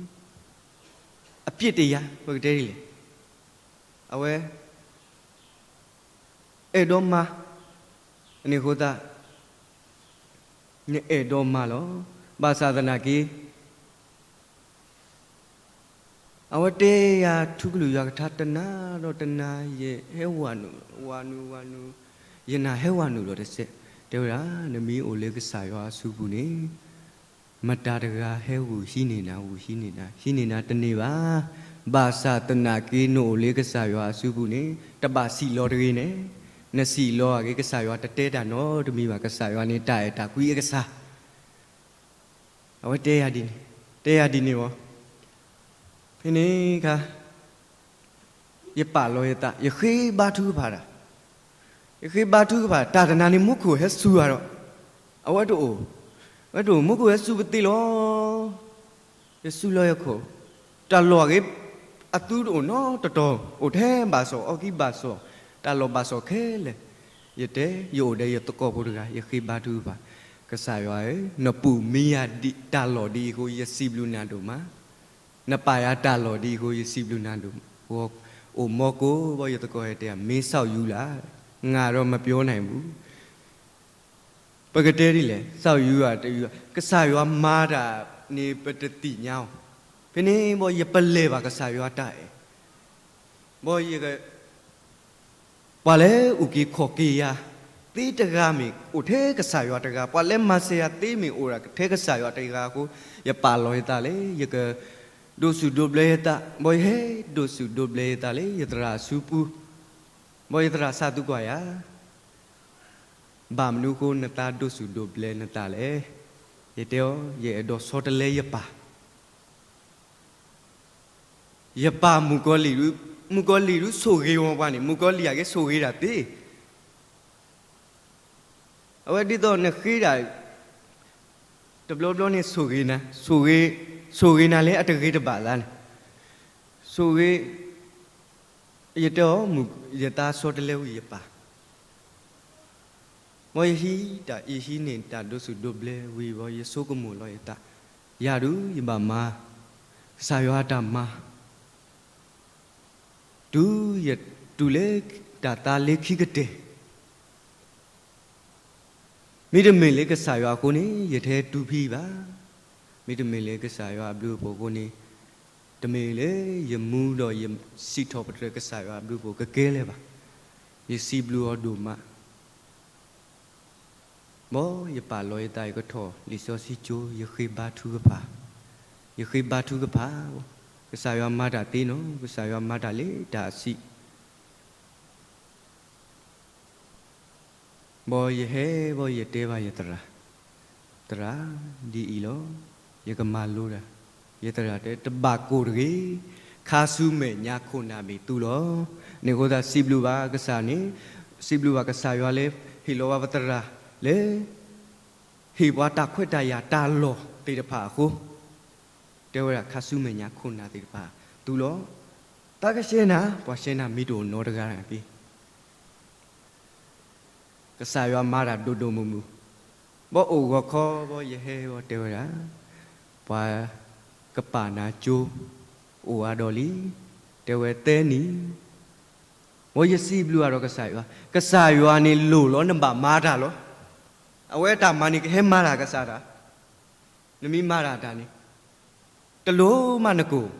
အပြစ်တရား, ပကတဲဒ်လဲၣ်, အဝဲ အဲၣ်ဒိးမၤ, န့ၣ်အဃိသတး နအဲၣ်ဒိးမၤလီၤ. ဘၣ်ဆၣ်သနာ်က့ အဝဲတဲယၤထူကလုာ်ယွၤကထါတနၤဒီးတနၤ, ယဟဲဝၤနုာ်, ဝၤနုာ်, ဝၤနုာ်, ယနာ်ဟဲဝၤနုာ်ဒီးတစဲး, တဲဝဲဒၣ် နမ့ၢ်အိၣ်လၢကစၢ်ယွၤအစုပူၤန့ၣ် မတၤတဂၤဟဲဂုာ်ဟံးန့ၢ်နၤ, ဂုာ်ဟံးန့ၢ်နၤ, ဟံးန့ၢ်နၤတန့ၢ်ဘၣ်. ဘၣ်ဆၣ်သနာ်က့ နအိၣ်လၢကစၢ်ယွၤအစုပူၤန့ၣ် တဘၣ်စံၣ်လီၤတဂ့ၤန့ၣ်, နစံၣ်လီၤအဂ့ၢ် ကစၢ်ယွၤတတဲတၢ်နီတမံၤဘၣ်, ကစၢ်ယွၤန့ၣ် တၢ်အဲၣ်တၢ်ကွံအကစၢ်. အဝဲတဲယၤဒ်န့ၣ်, တဲယၤဒ်န့ၣ်ဝဲ, ဖဲန့ၣ်အခါ ယပာ်လီၤယသး, ယဃ့ဘါထုကဖၣ်တၢ်, ယဃ့ဘါထုကဖၣ် တၢ်တနၤန့ၣ် မူခိၣ်ဟဲစူၤယၤဒီး, အဝဲတအိၣ်, အဝဲတအိၣ်, မူခိၣ်ဟဲစူၤပသ့လီၤ. ယစူၤလီၤယခိၣ်, တၢ်လီၢ်အဂ့ၢ် အသူတအိၣ်နီတတီၤ, အိၣ်ထဲဘၣ်စီၣ်, အီၣ်ကံဘၣ်စီၣ်, တၢ်လီၢ်ဘၣ်စီၣ်ခဲလၢာ်. ယတဲ, ယအိၣ်ဒီးယသကိးဖိတဂၤ, ယဃ့ဘါထုကဖၣ်, ကစၢ်ယွၤဧၢ, နပူၢ်မံယၤတၢ်လီၢ်ဒ်အံၤအဃိ ယစံးဘျုးနၤဒိၣ်မး. နပာ်ယၤတၢ်လီၢ်ဒ်အံၤအဃိ ယစံးဘျုးနၤဒိၣ်, အိၣ်မီကိးဘီ ယသကိးဟဲတဲယၤ မင်းစောင့်ယူလာ, ငါတော့မပြောနိုင်ဘူး. ပကတဲဒ်လဲၣ်, စောင့်ယူဧါ, တယူဧါ, ကစၢ်ယွၤမၤတၢ်န့ၣ် ပတသ့ၣ်ညါအီၤ, ဖဲန့ၣ်ဘီ ယပလဲၤဘၣ်ကစၢ်ယွၤတၢ်အဲၣ်, ဘီယ ပှၤလၢအအုၣ်က့ၤခီၣ်က့ၤယၤသ့တဂၤမ့ၢ်အိၣ်ထဲကစၢ်ယွၤတဂၤ, ပှၤလၢမၤစၢၤယၤသ့မ့ၢ်အိၣ်ထဲကစၢ်ယွၤတဂၤအဃိ, ယပာ်လီၤယသးလၢ ယကဒိးဆူၣ်ဒိးဘျဲယသး, ဘီယဟဲဒိးဆူၣ်ဒိးဘျဲယသးလၢယသရၣ်အစုပူၤ, ဘီယသရၣ်စးသူကွၢ်ယၤ, ဘၣ်မနုၤအဃိနသးဒိးဆူၣ်ဒိးဘျဲနသးလဲၣ်. ယတဲအီၤ, ယအဲၣ်ဒိးဆီတလဲယပၢ် ယပၢ်မုၣ်ကီၤလံၢ်ဒု, မုၣ်ကီၤလံၢ်ဒုဆိၣ်ဂ့ၤဝဲပှၤန့ၣ်, မုၣ်ကီၤလံၢ်အက့ၤဆိၣ်ဂ့ၤတၢ်သ့, အဝဲဒ်သိးနဃ့ဒၣ် တဘျီဘျီန့ၣ်ဆိၣ်ဂ့ၤနၤ, ဆိၣ်ဂ့ၤ, ဆိၣ်ဂ့ၤနၤလၢအတဂ့ၤတဘၣ်သးန့ၣ်, ဆိၣ်ဂ့ၤ, ယတဲအီၤ, ယသးဆီတလဲဝံၤယပၢ် မ်ယဟံးတၢ်, ယဟံးန့ၢ်တၢ်ဒိးဆူၣ်ဒိးဘျဲဝံၤဘီ ယဆိကမိၣ်လီၤယသး, ယၤဒုးယဘၣ်မၤ ကစၢ်ယွၤအတၢ်မၤ, တုၤယ, တုၤလၢတၢ်သါလၢခံကတၢၢ်, မ့တမ့ၢ်လၢကစၢ်ယွၤအဃိန့ၣ် ယတဟဲတုၤဖဲအံၤဘၣ်. မ့တမ့ၢ်လၢကစၢ်ယွၤအဘျုးအဖှိၣ်အဃိန့ၣ်, တမ့ၢ်လၢယမူဒီးယစံးထီၣ်ပတြၢၤကစၢ်ယွၤအဘျုးအဖှိၣ်ကကဲလၢၤဘၣ်. ယစံးဘျုးအီၤဒိၣ်မး မ်ယပာ်လီၤယသးယကထီၣ်လံာ်စီဆှံကၠိ, ယဃ့ဘါထုကဖၣ်, ယဃ့ဘါထုကဖၣ်, ကစၢ်ယွၤမၤတၢ်သ့နီၤ, ကစၢ်ယွၤမၤတၢ်လၢတၢ်အဆံး, မ်ယဟဲဘီယတဲဘၣ်ယသရၣ်, သရၣ်, ဒ်အံၤလီၤ, ယကမၤလိတၢ်, ယသရၣ်တဲ တဘၣ်ကိၢ်တဂ့ၤ, ခါဆူမဲာ်ညါခိၣ်နၢ်မ့ၢ်သုလီၤ. န့ၣ်အဃိသတးစံးဘျုးဘၣ်ကစၢ်န့ၣ်, စံးဘျုးဘၣ်ကစၢ်ယွၤလၢ ဟ့ၣ်လီၤဘၣ်ပသရၣ်လၢ ဟ့ၣ်ပှၤတၢ်ခွဲးတၢ်ယာ်တၢ်လီၢ်သ့ၣ်တဖၣ်အဃိ, တဲဝဲဒၣ်ခါဆူမဲာ်ညါခိၣ်နၢ်သ့ၣ်တဖၣ်သုလီၤ. သးကဆှဲနၤ, ပှၤဆှဲနၤမ့ၢ်တအိၣ်နီတဂၤတဂ့ၤ ကစၢ်ယွၤမၤတၢ်ဒိၣ်ဒိၣ်မုၢ်မုၢ်, ဘီအိၣ်ဂီၤခီဘီယဟဲဘီတဲဝဲဒၣ်, ပှၤကပာ်နၤကၠိ, အိၣ်အါဒီးလံ, တဲဝဲသၢနံၣ်, ဘီယစံးဘျုးအါဒီးကစၢ်ယွၤ, ကစၢ်ယွၤန့ၣ်လိၣ်လီၤနဘၣ်မၤတၢ်လီၤ. အဝဲတၢ်မၤန့ၣ်ကဟဲမၤတၢ်ကစၢ်တၢ် နမ့ၢ်မၤတၢ်တၢ်န့ၣ်, တလိၣ်မးနကိၢ်,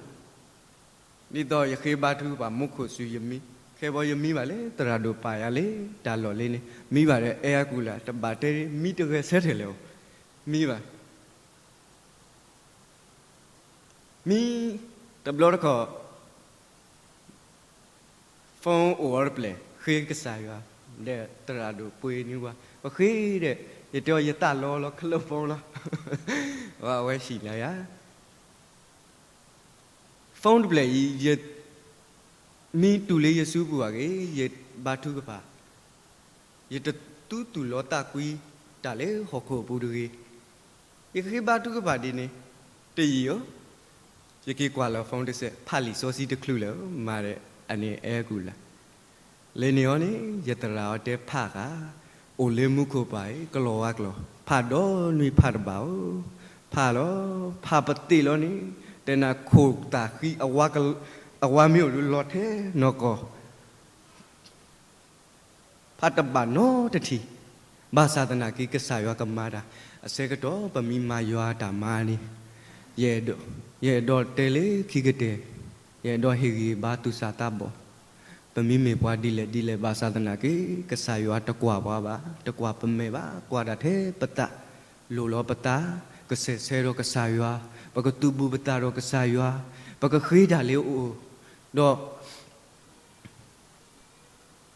ဒ်သိးယဃ့ဘါထုကဖၣ်မူခိၣ်စူၤယမံ, ခဲဘီယမံဘၣ်လၢသရၣ်ဒိၣ်ပာ်ယၤလၢတၢ်လီၢ်လံန့ၣ်, မံဘၣ်ဒီးအဲအကူလၢ်, တဘၣ်တဲမံတဂဲၤဆၢထၢၣ်လဲၣ်, မံဘၣ်, မံ တဘျီတခီၣ် phone အိၣ်အီၤတပျဲၢ် ဃ့ကစၢ်ယွၤ, ဒီးသရၣ်ဒိၣ်ပှ့ၤန့ၢ်ပှၤ, ပဃ့ဒီး ယတဲအီၤယသးလီလီၤ ခလုး phone လီၤ, အဝဲဟံးန့ၢ်ယၤ phone တပျဲၢ်အံၤ ယ မ့ၢ်တူၢ်လၢယစုပူၤဘၣ်ဂ့ၤ ယဘါထုကဖၣ်, ယတသူသူၣ်လီသးကွံတၢ်လၢဟီၣ်ခိၣ်အပူၤတဂ့ၤ, ယကဃ့ဘါထုကဖၣ်ဒ်န့ၣ် တယံာ်ဧိၤ, ယက့ၤကွၢ်လီၤ phone တစဲး ဖးလံာ်စီဆှံတချုးလၢၤ မၤဒီး အန့ၣ်အဲၣ်ကူၣ်လၢ် လၢန့ၣ်အီၤန့ၣ် ယသရၣ်အီၤတဲဖးဃာ်, အိၣ်လၢမူခိၣ်ပၢ်အံၤ ကလီၤဝါကျိာ် ဖးဒီနွံဖးတဘၣ်ဧိၤ, ဖးလီၤ, ဖးပသ့ၣ်လီၤန့ၣ် တဲနၤခိၣ်သၣ်ဃံ အဝါမ့ၢ်အိၣ်ဒုးလီၤထဲနီၢ်ကီၢ် ဖးတဘၣ်နီတထံၣ်, ဘၣ်ဆၣ်သနာ်က့ ကစၢ်ယွၤကမၤတၢ်, အဆၢကတီၢ်ပမ့ၢ်မၤယွၤအတၢ်မၤန့ၣ်, ယအဲၣ်ဒိးတဲလၢခံကတၢၢ်, ယအဲၣ်ဒိးဟ့ၣ်ဂံၢ်ဘါသူၣ်စၢ်သးဘီၣ်, ပမ့မ့ၢ်ပှၤဒ်လဲၣ်ဒ်လဲၣ် ဘၣ်ဆၣ်သနာ်က့ ကစၢ်ယွၤတကွၢ်ပှၤဘၣ်, တကွၢ်ပမဲာ်ဘၣ်, ကွၢ်တၢ်ထဲပသး, လိၣ်လီၤပသး, ကစဲးဆၢဒီးကစၢ်ယွၤ, ပကသုးဘူးပသးဒီးကစၢ်ယွၤ, ပကဃ့တၢ်လၢအအိၣ်, ဒီး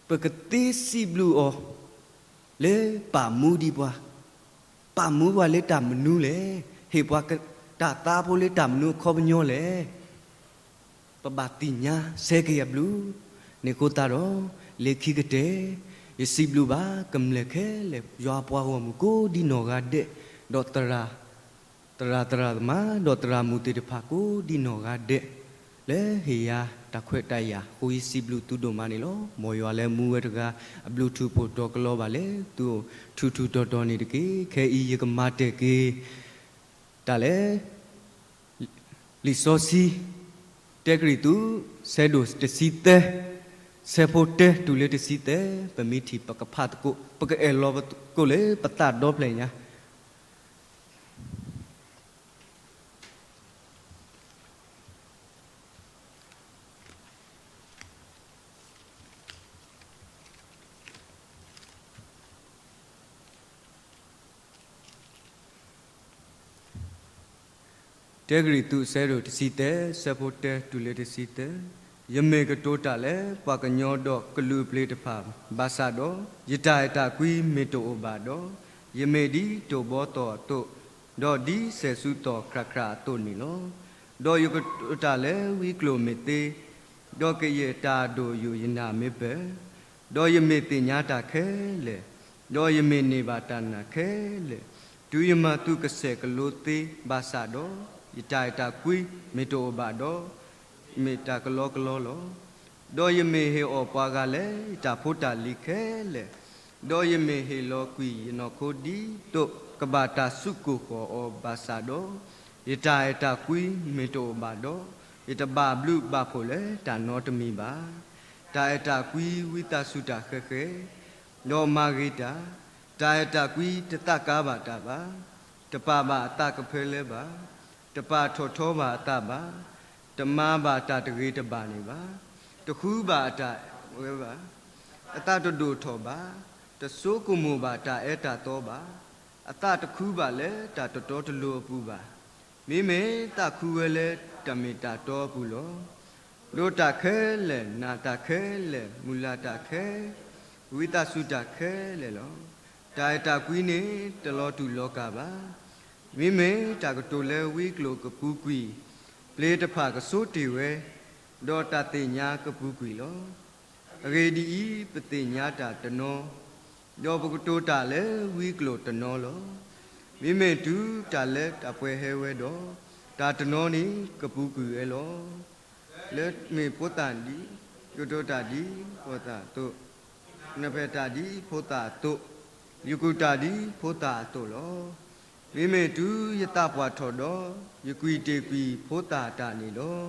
ပကသ့စံးဘျုးအီၤ လၢပာ်မူဒံးပှၤ, ပာ်မူပှၤလၢတၢ်မနုၤလဲၣ်, ဟ့ၣ်ပှၤတၢ်သါဖိလၢတၢ်မနုၤအခီပညီလဲၣ်, ပဘၣ်သ့ၣ်ညါဆၢက့ၤအဘျုး, န့ၣ်အဃိသတးဒီး လၢခံကတၢၢ် ယစံးဘျုးဘၣ်ကမျၢၢ်ခဲလၢာ် ယွၤအပှၤဂီၢ်မုၢ်ကိးဒ်နီၢ်ဂၤဒဲး, ဒီးသရၣ် သရၣ်သရၣ်သမါ ဒီးသရၣ်မုၣ်သ့ၣ်တဖၣ်ကိးဒ်နီၢ်ဂၤဒဲး လၢဟ့ၣ်ယၤတၢ်ခွဲးတၢ်ယာ်အဃိ ယစံးဘျုးသုဒိၣ်မးန့ၣ်လီၤ. မ်ယွၤလၢမူဝဲတဂၤ အဘျုးထူးဖှိၣ်တီၤကလီဘၣ်လၢသုအိၣ်ထူးထူးတီၤတီၤန့ၣ်တက့ၢ်. ခဲအံၤယကမၤတၢ်က့ၤ တၢ်လၢ လံာ်စီဆှံ တၢကရံၣ်သူး ဆၢဒိၣ်တဆံသၢ, ဆၢဖိတၢတုၤလၢတဆံသၢ, ပမ့ၢ်ထံၣ်ပကဖးသကိး ပကအဲၣ်လီၤသကိးလၢပသးဒီဖျၢၣ်ညါ တၢကရံၣ်သူး ဆၢဒိၣ်တဆံသၢ, ဆၢဖိတၢတုၤလၢတဆံသၢ, ယမ့ၢ်ကတိၤတၢ်လၢပှၤကညီဒီးကလုာ်အပျ့ၤတဖၣ်ဘၣ်ဆၣ်ဒီး, ယတၢ်အဲၣ်တၢ်ကွံမ့ၢ်တအိၣ်ဘၣ်ဒီး, ယမ့ၢ်ဒ်တိၣ်ဘီသီၣ်အသိး, ဒီးဒ်စဲၣ်စူးသီၣ်ခရၣ်ခရၣ်အသိးန့ၣ်လီၤ. ဒီးယကတိၤတၢ်လၢဝံကျိာ်မ့ၢ်သ့, ဒီးကယဲၢ်တၢ်အဒိၣ်ယိာ်ယနၢ်မ့ၢ်ပၢၢ်, ဒီးယမ့ၢ်သ့ၣ်ညါတၢ်ခဲလၢာ်, ဒီးယမ့ၢ်န့ၢ်ဘၣ်တၢ်နာ်ခဲလၢာ်, တုၤယမၤသုးကစဲၢ်ကလိသ့ဘၣ်ဆၣ်ဒီး, ယတၢ်အဲၣ်တၢ်ကွံမ့ၢ်တအိၣ်ဘၣ်ဒီး, မ့ၢ်တၢ်ကလီကလီလီၤ. ဒီးယမ့ၢ်ဟ့ၣ်အီၣ်ပှၤဂၤလၢယတၢ်ဖိတၢ်လံၤခဲလၢာ်, ဒီးယမ့ၢ်ဟ့ၣ်လီၤကွံာ်ယနီၢ်ခိဒ်သိးကဘၣ်တၢ်စူးကိၢ်ဃီၤအီၤဘၣ်ဆၣ်ဒီး, ယတၢ်အဲၣ်တၢ်ကွံမ့ၢ်တအိၣ်ဘၣ်ဒီး, ယတဘၣ်ဘျုးဘၣ်ဖှိၣ်လၢတၢ်နီတမံၤဘၣ်. တၢ်အဲၣ်တၢ်ကွံဝံသးစူၤတၢ်ဃဲၤဃဲၤ, ဒီးမၤဂ့ၤတၢ်, တၢ်အဲၣ်တၢ်ကွံတသးကါဘၣ်တၢ်ဘၣ်, တပာ်ဘၣ်အသးကဖၢလၢဘၣ်, တပာ်ထီၣ်ထီဘၣ်အသးဘၣ်, တမၤဘၣ်တၢ်တဂ့ၤတဘၣ်န့ၣ်ဘၣ်, တဃုဘၣ်အတၢ်ဝဲဘၣ်, အသးတဒိၣ်ထီၣ်ဘၣ်, တဆိကမိၣ်ဘၣ်တၢ်အၢတၢ်သီဘၣ်, အသးတခူဘၣ်လၢတၢ်တတီတလိၤအပူၤဘၣ်. မ့မ့ၢ်သးခူဝဲလၢတၢ်မ့ၢ်တၢ်တီအပူၤလီၤ. ဒိးတၢ်ခဲလၢာ်, နာ်တၢ်ခဲလၢာ်, မုၢ်လၢ်တၢ်ခဲ, ဝံသးစူၤတၢ်ခဲလၢာ်လီၤ. တၢ်အဲၣ်တၢ်ကွံန့ၣ်တလီၤတူာ်လီၤကာ်ဘၣ်. မ့မ့ၢ်တၢ်ကတိၤလၢဝံကျိာ်ကပူၤကွံာ်, ပျ့ၤတဖၣ်ကဆိတ့ၢ်ဝဲ, ဒီးတၢ်သ့ၣ်ညါကပူၤကွံာ်လီၤ. အဂ့ၢ်ဒ်အံၤ, ပသ့ၣ်ညါတၢ်တနီၤ, ဒီးပကတိၤတၢ်လၢဝံကျိာ်တနီၤလီၤ. မ့မ့ၢ်တုၤတၢ်လၢတၢ်ပှဲၤဟဲဝဲဒီး, တၢ်တနီၤန့ၣ်ကပူၤကွံာ်ဝဲလီၤ. လၢမ့ၢ်ဖိသၣ်ဒ်, ကတိၤတၢ်ဒ်ဖိသၣ်အသိး, နဖဲးတၢ်ဒ်ဖိသၣ်အသိး, ယကူၣ်တၢ်ဒ်ဖိသၣ်အသိးလီၤ. မ့မ့ၢ်တုၤယသးပှၢ်ထီၣ်ဒီး, ယကွံာ်တ့ၢ်ကွံာ်ဖိသၣ်အတၢ်န့ၣ်လီၤ.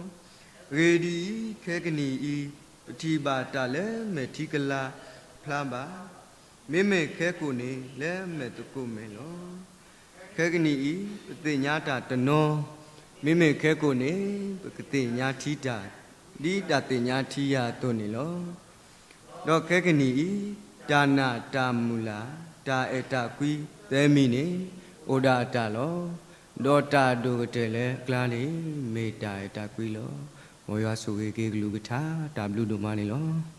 အဂ့ၢ်ဒ်အံၤ, ခဲကနံၣ်အံၤ, ပထံၣ်ဘၣ်တၢ်လၢမဲာ်ထံကလၤဖျါဘၣ်. မ့မ့ၢ်ခဲကိာ်န့ၣ်လၢမဲာ်သကိးမဲာ်လီၤ. ခဲကနံၣ်အံၤ, ပသ့ၣ်ညါတၢ်တနီၤ, မ့မ့ၢ်ခဲကိာ်န့ၣ် ပကသ့ၣ်ညါထံတၢ်, ဒ်တၢ်သ့ၣ်ညါထံယၤအသိးန့ၣ်လီၤ. ဒီးခဲကနံၣ်အံၤ, တၢ်နာ်တၢ်မုၢ်လၢ်, တၢ်အဲၣ်တၢ်ကွံသၢမံၤန့ၣ်, အိၣ်ဒၣ်အတၢ်လီၤ. ဒီးတၢ်ဒိၣ်ကတၢၢ်လၢအကျါန့ၣ် မ့ၢ်တၢ်အဲၣ်တၢ်ကွံလီၤ. မ်ယွၤဆိၣ်ဂ့ၤက့ၤကလုၢ်ကထါ တၢ်ဘျုးဒိၣ်မးန့ၣ်လီၤ.